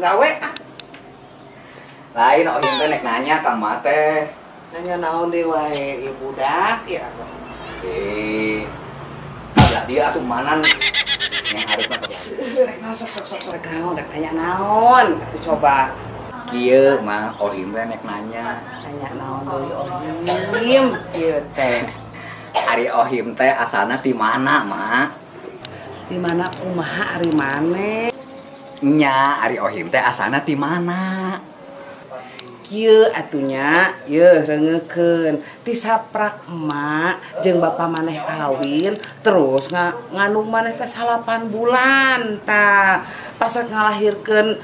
Gawe ah. Lain Ohim teh nek nanya ka emak teh. Nanya naon deui wae ieu budak ya. Kabelah dia atuh manan. Yang harusna kabelah. Rek naon sok sok sok rek naon rek nanya naon atuh coba. Kieu mah Ohim teh nek nanya. Nanya naon deui Ohim kieu teh. Ari Ohim teh asalna ti mana, Mak? Ti mana kumaha ari maneh? Nya ari Ohim teh asana ti mana? Kieu atunya, yeuh reungeukeun. Ti saprak emak jeung bapa maneh kawin, terus ngandung maneh teh 8 bulan tah. Pas rek ngalahirkeun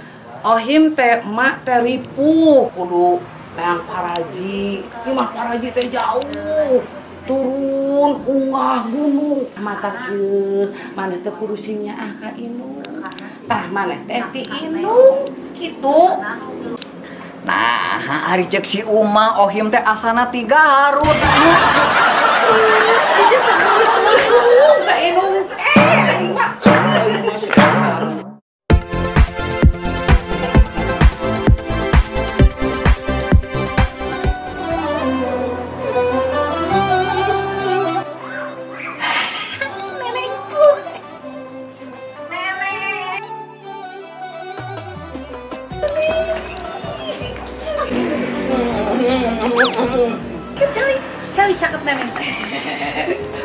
Ohim teh emak teh ripuh kudu neang paraji. Imah paraji teh jauh. Turun unggah gunung. Mata kieu maneh teh kudu sing nyaah ka indung. Tah maneh teh ti indung kitu. Nah, ari cek si Uma Ohim teh asana ti Garut. Si Garut ka indung teh aing mah. Cari, cari cakep neneng.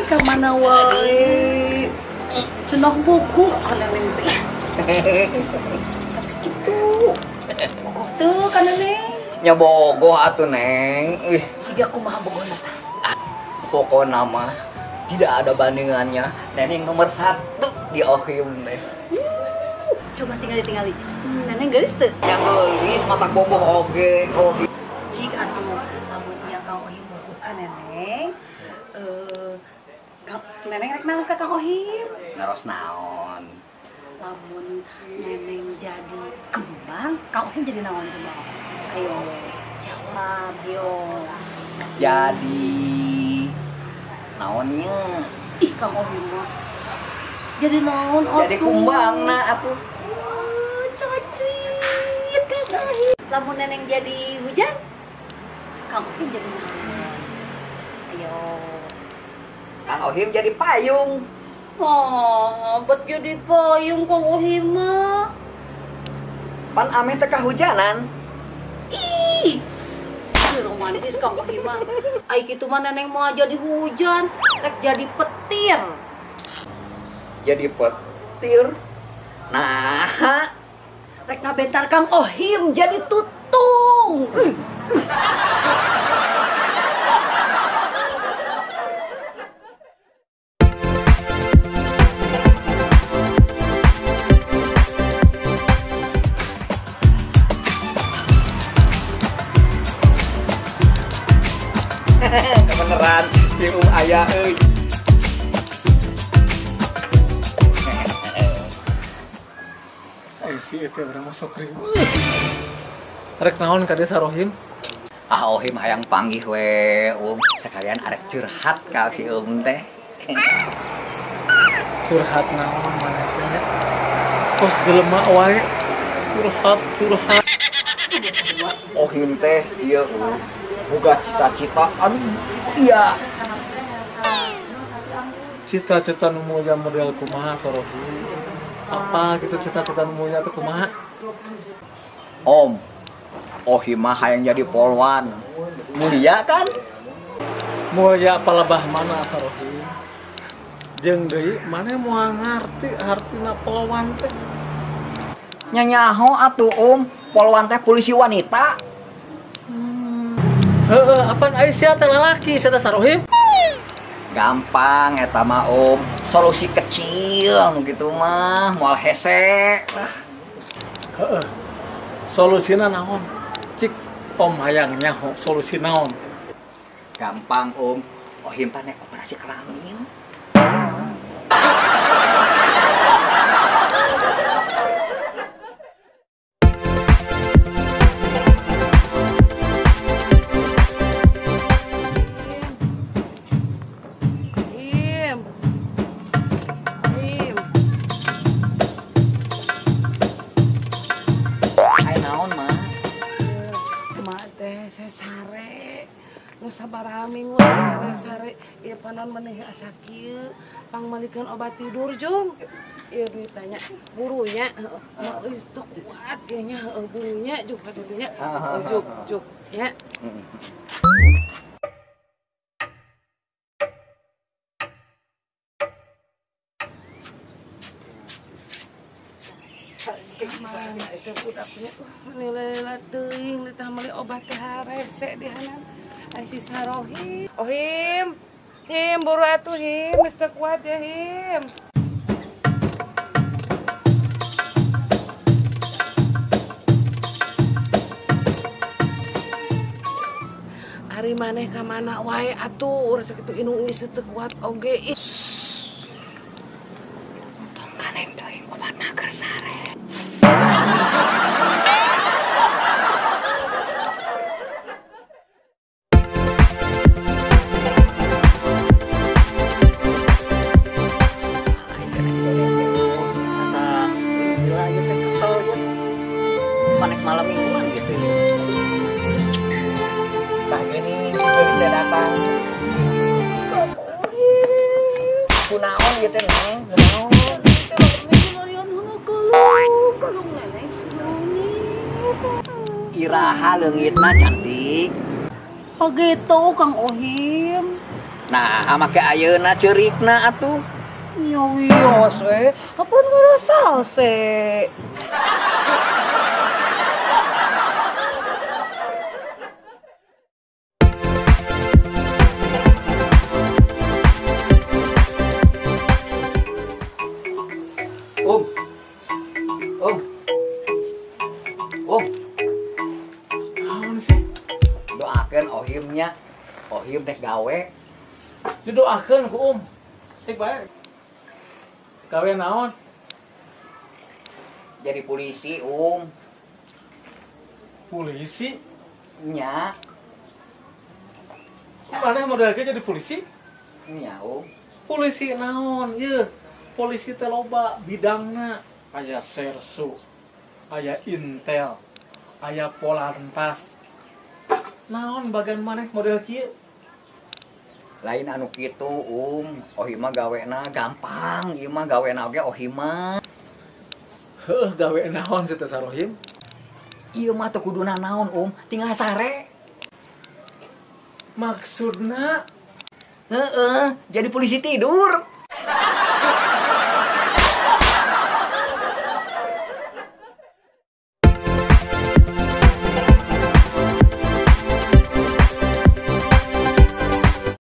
Kemana wae? Cenah bogoh ka neneng teh. Tapi kitu. Bogoh teu ka neneng. Nya bogoh atuh neng. Ih, siga kumaha bogohna tah? Pokona mah tidak ada bandingannya. Neneng nomor 1 di Ohim teh. Coba tinggali-tingali. Neneng geulis teu? Nya geulis mata bogoh oge. Ohim. Cik atuh lamun nya Kang Ohim bogoh ka neneng. Neneng rek naon ka Kang Ohim? Naros naon? Lamun neneng jadi kembang, Kang Ohim jadi naon coba? Ayo, jawab, ayo. Jadi naonnya? Ih, Kang Ohim mah. Jadi naon atuh? Jadi kumbang na atuh. Cocit Kang Ohim. Lamun neneng jadi hujan, Kang Ohim jadi naon? Ayo. Kang Ohim jadi payung. Oh, bet jadi payung Kang Ohim mah. Pan ameh teh kahujanan. Ih, romantis Kang Ohim mah. Ai kitu mah neneng mau jadi hujan, rek jadi petir. Jadi petir? Nah, rek ngabentar Kang Ohim jadi tutung. Kebeneran si ayah euy. Ai si eta urang mah sok riweuh. Rek naon ka desa Rohim? Ah Ohim hayang panggih we, sekalian arek curhat ka si teh. Curhat naon maneh teh nya? Kos jelema wae curhat curhat. Ohim teh ieu boga cita-cita, aduh iya. Cita-cita nu mulia model kumaha Sorohi? Apa gitu cita-cita nu mulia teh kumaha? Om, Ohim mah hayang jadi polwan. Mulia kan? Mulia palebah mana Sarohi? Jeung deui maneh moal ngarti hartina polwan teh. Nya nyaho atuh Om, polwan teh polisi wanita. Heeh, apaan ai sia teh lalaki sia teh Sarohim? Gampang eta mah Om, solusi kecil nu kitu mah moal hese. Heeh. Solusina naon? Cik Om hayang nyaho solusi naon? Gampang Om, Ohim panek operasi kelamin. Him. Him. Ai naon mah? Mak teh sare. Nu sabaraha minggu sare-sare ieu panon menih asa kieu pangmalikeun obat tidur jung. Ieu duitanya burunya heeh geus teu kuat ieu nya heeh burunya juk ka ditu nya. Juk juk nya. Mana itu budaknya nilai teuing ditah meuli obat teh harese dihanan. Ai si Sarohim. Ohim. Him buru atuh Him, geus teu kuat ya Him. Ari maneh ka mana wae atuh urang sakitu indung geus teu kuat oge. Ih. Tong kaneng teuing obatna keur sare. Malam mingguan gitu ya. Tah gini, si datang. Kunaon gitu neng, kunaon. Iraha leungitna cantik. Pageto Kang Ohim. Nah, make ayeuna ceurikna atuh. Nya wios we, apaan ngarasa se. Om. Om. Om. Naon sih? Doakeun Ohimnya. Ohim dek gawe. Didoakeun ku Om. Cek bae. Gawe naon? Jadi polisi, Om. Polisi? Nya. Maneh model ge jadi polisi? Nya, Om. Polisi naon ieu? Polisi teh loba bidangna, aya sersu, aya intel, aya polantas. Naon bagian maneh model kieu? Lain anu kitu, Om. Ohim mah gawena gampang, ieu mah gawena oge Ohim mah. Heuh, gawe naon sih teh Sarohim? Ieu mah teu kuduna naon, Om, tinggal sare. Maksudna? Heeh, jadi polisi tidur.